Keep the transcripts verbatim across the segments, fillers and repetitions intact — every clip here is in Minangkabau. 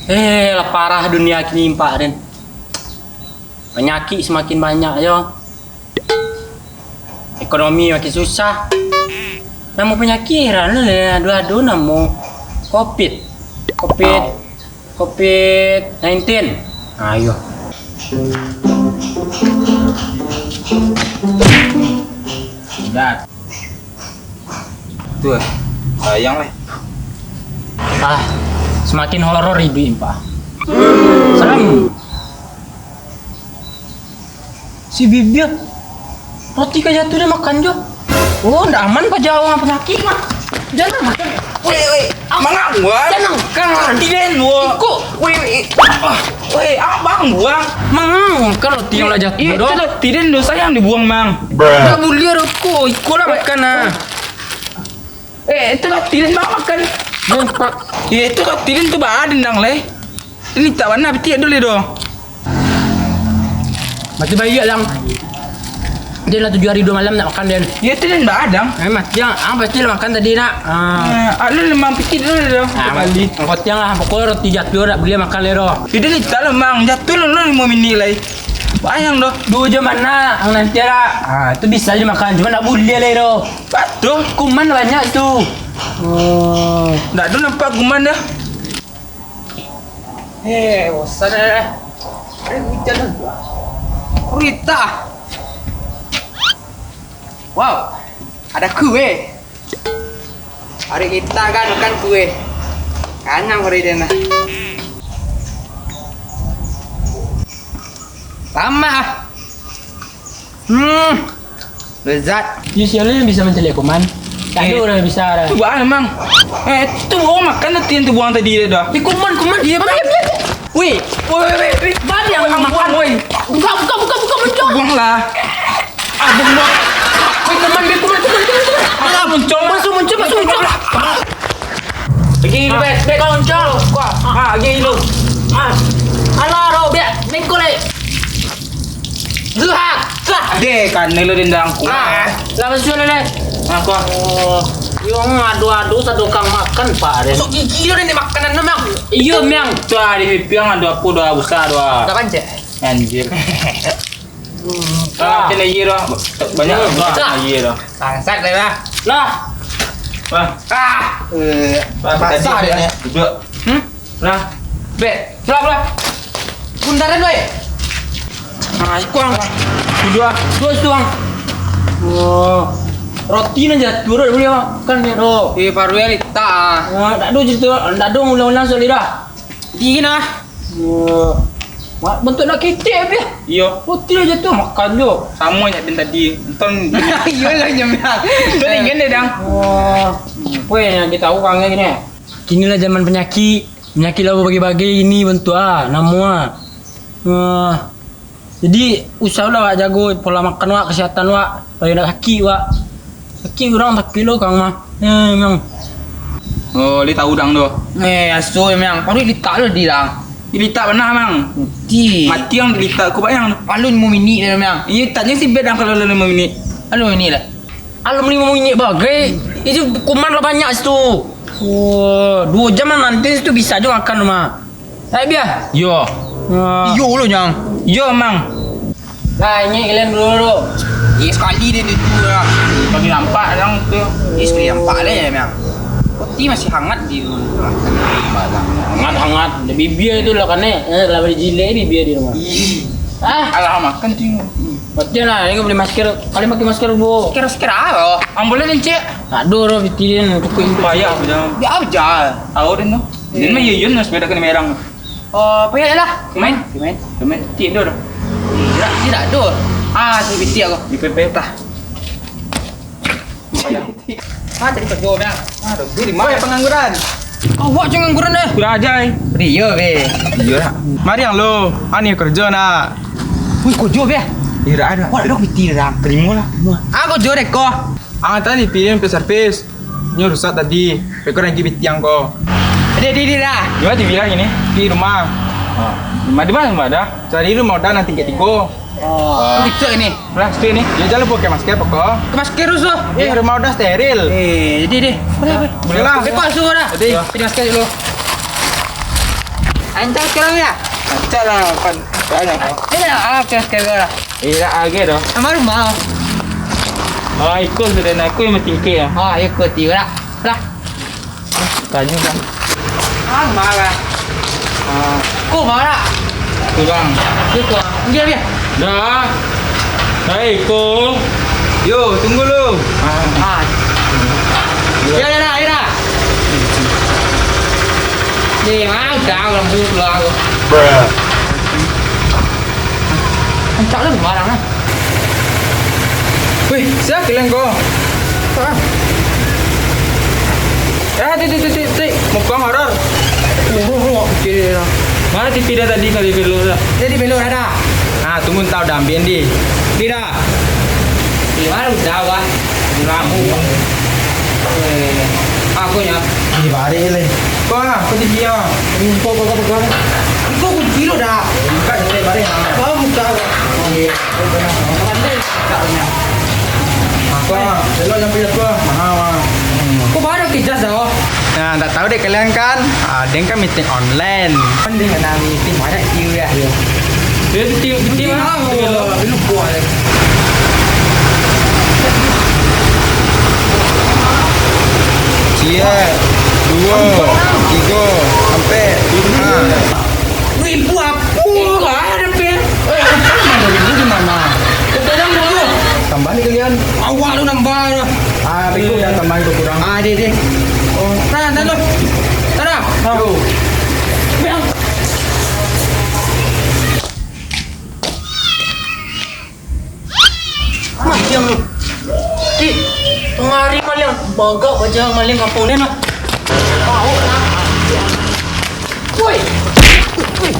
Eh, lah parah dunia kini, Pak Den. Panyakik samakin banyak jo. Ekonomi makin susah. Namo panyakik heran lah, ado-ado namo covid. Covid, covid nineteen. Ayo. Dah. Tu, sayang lah. Ah, samakin horor iduik, Pak. Serem. Si Bibia, roti ka jatuah dah makan jo. Oh, ndak aman, Pak, jauah panyakik mah. Jangan makan. Weh, weh, mangang, Bang. Jangan makan. Roti den, Bang. Iko. Weh, weh. Ah, weh, abang, Bang. Mangang, makan roti nan lah jatuah. Itu roti den doh, sayang dibuang, Mang. Ndak buliah doh ko. Iko lah makan, ah. Eh, itu roti den, Bang, makan. Iyo, Pak. Iyo, itu roti den tu baden, Dang, leh. Ini tak warna piti dulu doh. Mati bayi, Dang. Dia lah tujuh hari dua malam nak makan, Den. Iyo, itu den baden. Eh, mati, Dang. Ang pasti lah makan tadi, nak. Ah. Eh, ah, lu lemang piti dulu doh. Ah, bali. Angkot yang lah. Pokoknya roti jatuah nak beli makan leh doh. Iyo, den tak lemang. Jatuah lu, lu lima minit lai. Bayang doh. Dua jam mana? Ang nanti lah. Ah, itu bisa aja makan. Cuma nak buliah leh doh. Betul. Kuman banyak tu. Oh. Ndak ado nampak kuman doh. Eh, bosan eh. Eh, hujan lah. Kurita. Wow, ada kue. Hari kita kan makan kue. Kanyang hari dia nah. Lama ah. Hmm. Lezat. Yo, sia lo nan bisa mancaliak kuman? Tak ado urang nan bisa doh. Tu baa, Mang. Eh, tu urang makan roti nan tabuang tadi tu doh. Eh, kuman, kuman. Iyo, Bang. Wih. Woi, woi, woi, woi. Baliak makan. Woi. Buka, buka, buka, buka, muncul. Buang lah. Ah, buang, buang. Woi, kuman, kuman, kuman, kuman, kuman. Alah, muncul. Masuk, muncul, masuk, muncul. Lagi lu, bet, bet. Kau, Cok. Kuat. Ah, lagi lu. Ah. Alah, Ro, biak. Mengko lai. Zuhak. Lah. Deh, kan lu dendang kuat. Ah, lah, masuk lai, lai. Ah, kuat. Oh, yo, ado-ado sadokang makan, Pak, deh. Masuk gigi lu, deh, makanan lu, Mang. Iyo, Mang. Tuh, di pipiang ado apo, doa besar, doa. Kapan, Cek? Anjir. Ah, makan aia doh. Banyak makan aia doh. Bangsat lah, lah. Lah. Lah. Ah. Eh, basah dia ni. Duduk. Hmm? Lah. Bek. Lah, lah. Buntaran, weh. Nah, ikuang. Duduk ah. Duduk situ, Bang. Oh. Roti nan jatuh, Bro, boleh makan ni, Bro. Eh, baru ya, Lita. Ah, tak ada cerita, tak ada ulang-ulang soal dia dah. Dingin ah. Wah, bantuak nak ketek abih. Iyo. Roti lah jatuah, makan jo. Samo jak den tadi. Nonton. Iyo lah, nyambiang. Nonton ingin deh, Dang. Wah, apa yang kita tahu kan gini? Kini lah zaman panyakik. Panyakik lah bagai-bagai ini bantuak ah, namo ah. Wah. Jadi, usaholah awak jago pola makan awak, kesehatan awak. Supaya ndak sakik awak. Sakik urang tapi lo kang mah. Eh, memang. Oh, dia tahu dang tu. Eh, aso memang. Paruik litak lo di dang. Dilitak bana, Mang. Ti. Mati ang dilitak ku bayang tu. Alun limo minik dah, Mang. Iyo, tanya si Bed ang kalau alun limo minik. Alun minik lah. Alun limo minik bagai. Itu kuman lah banyak situ. Oh, dua jam lah nanti situ bisa jo makan rumah. Hai, Bia. Yo. Ah. Iyo lo, Nyang. Yo, Mang. Nah, ini kalian dulu, dulu. Iya, sekali dia tu, tu lah. Kami nampak, Nyang, tu. Iya, sekali nampak lah, ya, Mang. Roti masih hangat di. Hangat, hangat. Di bibia itu lah, kan, eh. Eh, lah dijilek bibia di rumah. Ih. Ah. Alah, makan tu. Betul lah, ini beli masker. Kalian pakai masker dulu. Masker, masker apa? Ambulan, Cek. Aduh, roh, bitirin. Cukup itu. Payah, Nyang. Dia apa, Jal? Tahu dia tu. Dia mah Yuyun lah, sepeda kena merang. Oh, apa ya lah? Main? Main? Main? Tidur. Tidak, tidak ada. Ah, tu piti aku. Di P P tah. Ah, tadi kerja dah. Ah, di mana? Woi, pengangguran. Awak jangan ngangguran, eh. Kurang aja, eh. Iyo, be. Iyo lah. Mari ang lo, ani kerja nak. Wih, kojo, be. Iyo, dah ada. Wah, ada piti dah. Terima lah, terima. Ah, kojo deh ko. Ang tadi pilih sampai servis. Nyo rusak tadi. Beko lagi piti ang ko. Deh, deh, deh dah. Di ma ti bilang ini? Di rumah. Ah. Di ma, di ma, di ma dah? Cari rumah udah nanti ketiga. Oh, bisa ini. Lah, situ ni. Yo, jan lupo pakai masker pokok. Pakai masker dulu. Eh, rumah udah steril. Eh, jadi deh. Boleh, boleh. Boleh lah. Beko suruh dah. Jadi. Pakai masker dulu. Ancak sekarang ya? Ancak lah, kan. Banyak. Ini lah, ah, pakai masker dulu lah. Iya, agak dah. Sama rumah. Ah, ikut sudah nak, aku yang bertingkir ya. Ah, ikut tiba lah. Lah. Tanya kan. Ah, marah. Ah. Kau marah? Kurang. Dia kau. Dia dia. Dah. Hai, ko. Yo, tunggu lu. Ah. Ah. Ya, ya, ya, ya. Ni, mau tahu lampu keluar aku. Bruh. Ancak lu marah lah. Weh, sia kalian ko? Ah. Ah, ti, ti, ti, ti, ti. Mukbang horor. Oh, oh, oh, oke lah. Mana T V dah tadi kali belok dah? Jadi belok dah, dah. Ah, tunggu, entah udah ambil di. Di dah. Di mana udah, wah? Di lampu. Eh, aku nya. Di balik le. Kau lah, kau T V ah. Kau, kau, kau, kau. Kau kunci lu dah. Buka je, balik ah. Kau buka. Iya. Apa? Elok sampai apa? Mahal, ah. Kok baru ke jas dah? Nah, tak tahu deh kalian kan? Ah, den kan meeting online. Mending kena meeting banyak view ya. Iya. Dia meeting, meeting mana? Lu buat. Cie, dua, tiga, sampai lima. Ribu apa? Enggak ada, Pin. Eh, lima ribu di mana? Kau bilang dulu. Tambah ni kalian. Awak lu nambah lah. Ah, tapi kau dah tambah kau kurang. Ah, deh, deh. Oh. Tahan, tahan lu. Tahan. Tahan. Bilang. Maliang lu. Ti, tangah ari maliang. Bagak baja maliang kampung den lah. Bau lah. Woi. Woi.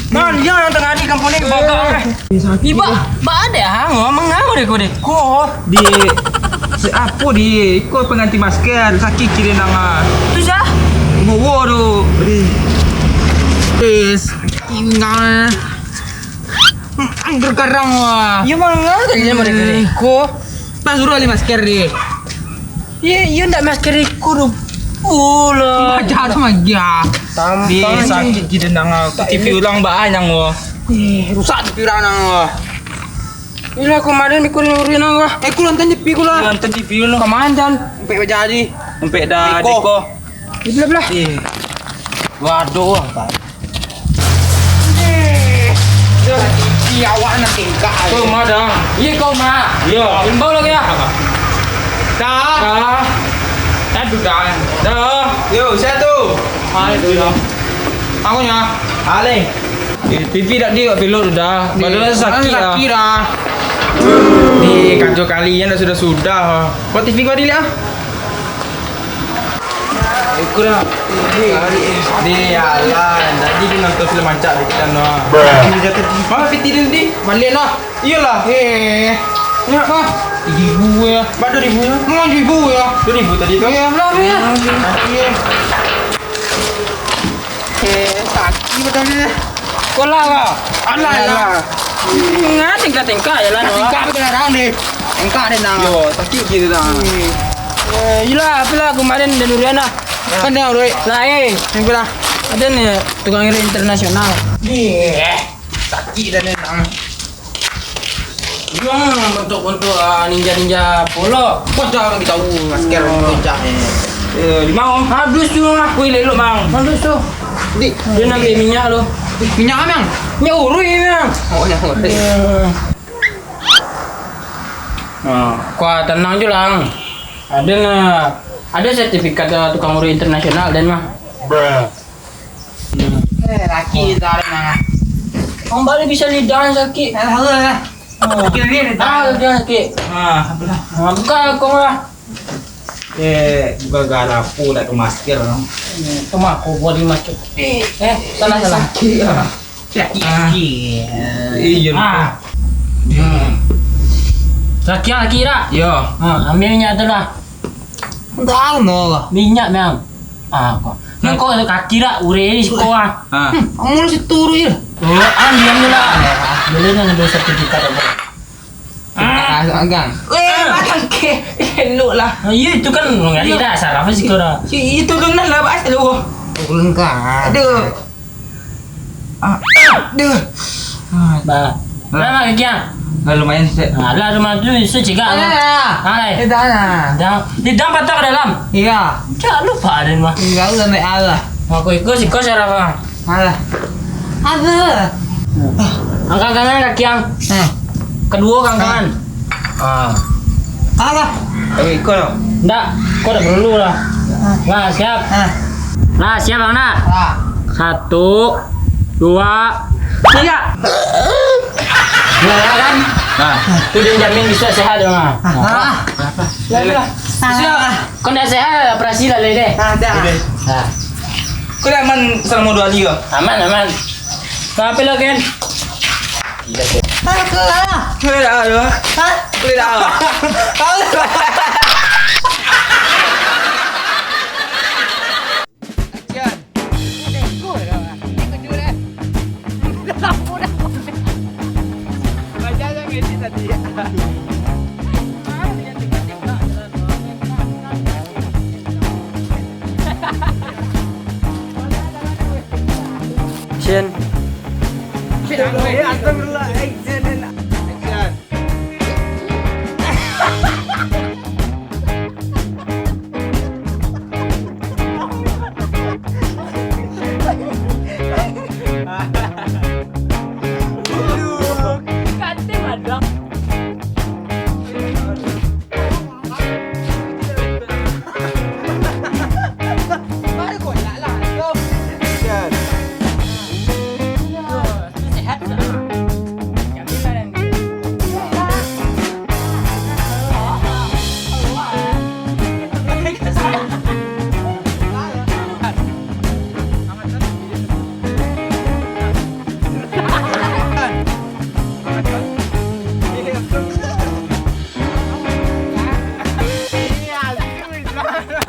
Maliang nan tangah ari kampung den bagak, eh. Iba, ba ade ang, mangau deh ko deh. Ko di, si apo di, ko pengganti masker, sakik kiri nang, ah. Tu sia? Bawa tu. Di. Eh, tinggal. Anggur karang wah. Yo mangga tadi dia mereka ni. Ko. Pas suruh bali masker di. Ye, yo ndak masker iko tu. Oh lah. Baca tu magia. Di sakik gila nang aku. T V urang baanyang wah. Eh, rusak T V urang nang wah. Ila kemarin ikut nyuri nang wah. Eh, ku nonton T V ku lah. Nonton T V lo. Kemarin dan. Sampai jadi. Sampai dah deko. Di belah-belah. Eh. Waduh, Pak. Eh, dah, di awak nak tingkah. Kau ma dah? Iya, kau ma. Iya. Imbau lagi ah. Dah. Dah. Aduh, dah. Dah. Yo, siapa tu? Ah, itu dah. Aku nya. Ale. Eh, pipi dak di pilot dah. Badan sakit dah. Sakit dah. Di kanjo kali yang dah sudah-sudah. Buat T V kau dilihat ah. Ikut lah. Di, alah, tadi dia nonton film mancak di kita no. Mana piti dia tadi? Balik lah. Iyalah. Eh. Ya. Hah? Tiga ribu ya. Mak, dua ribu ya. Mau tujuh ribu ya. Dua ribu tadi tu. Ya, belah ya. Iya. Eh, sakit betul ni. Kola ka? Alah, alah. Ngah tingkah-tingkah je lah, no. Tingkah betul orang deh. Tingkah deh, nang. Yo, sakit gitu dah. Eh, iyalah, apalah kemarin dan durian lah. Kan tengok duit. Lah, eh. Yang pula. Ada ni tukang irit internasional. Iya. Sakit dah ni, nang. Juang bentuk-bentuk, ah, ninja-ninja polo. Kau dah bagi tahu masker pecah ni. Eh, di mana? Habis tu lah. Wih, lelok, Bang. Habis tu. Dik, dia nak beli minyak tu. Minyak apa, Bang? Minyak urui, Bang. Oh, minyak urui. Eh. Ah, kau tenang je lah, Bang. Ada nah, ada sertifikat, ah, tukang urui internasional dan mah. Eh, laki tarik mana? Orang baru bisa lidah sakit. Alah, alah, alah. Oh. Sakit lidah. Ah, lidah sakit. Ah, apalah. Ah, buka kau lah. Eh, bukan galapo, dak tu masker. Tu mah, kau buat di masker. Eh, eh, salah, salah. Sakit, ah. Sakit. Ah. Iya, lupa. Ah. Hmm. Sakit, sakit dak? Yo. Ha, ambil minyak tu lah. Entah, no lah. Minyak, Bang. Ah, kau. Nah, kau kaki dak? Urek ni siko, ah. Ah. Hmm, kamu lu situ, Rul. Oh, ambil, ambil lah. Boleh dah, ada sertifikat apa? Ah, agang. Eh, makan ke? Elok lah. Ah, iya, itu kan mengari dah, saraf sih kau dah. I-, itu lu nah lah, bahas lu. Turun kan. Aduh. Ah, aduh. Ah. Bah. Bah. Lah, Mak, kaki ang. Lah, lumayan, Cek. Ah, lah, rumah tu, su cegak lah. Alah. Hai. Di dalam. Dang, di dalam patah ke dalam? Iya. Jangan lupa ada mah. Iya, lu naik Allah. Aku ikut siko saraf, ah. Alah. Apa? Angkat tangan kaki ang. Hmm. Kedua angkat tangan. Ah. Alah. Tapi ikut tau. Ndak, kau dah perlu lah. Ah. Nah, siap. Ah. Nah, siap, Bang, nak? Ah. Satu, dua, tiga. Nah, kan? Nah. Tu dia jamin bisa sehat, Bang. Ah. Ah. Apa? Siap, siap. Siap. Kau ndak sehat, operasi lah, leh, deh. Ah, dah. Udah. Nah. Kau dah aman selama dua hari ke? Aman, aman. Kenapa lo, Ken? Gila, Ken. Ah, salah. Boleh dah, lo. Hah? Boleh dah. Salah. Ajan. Udah, ikut dah. Ikut dulu dah. Dah lama dah. Baca yang edit tadi. Action. Astagfirullah, eh.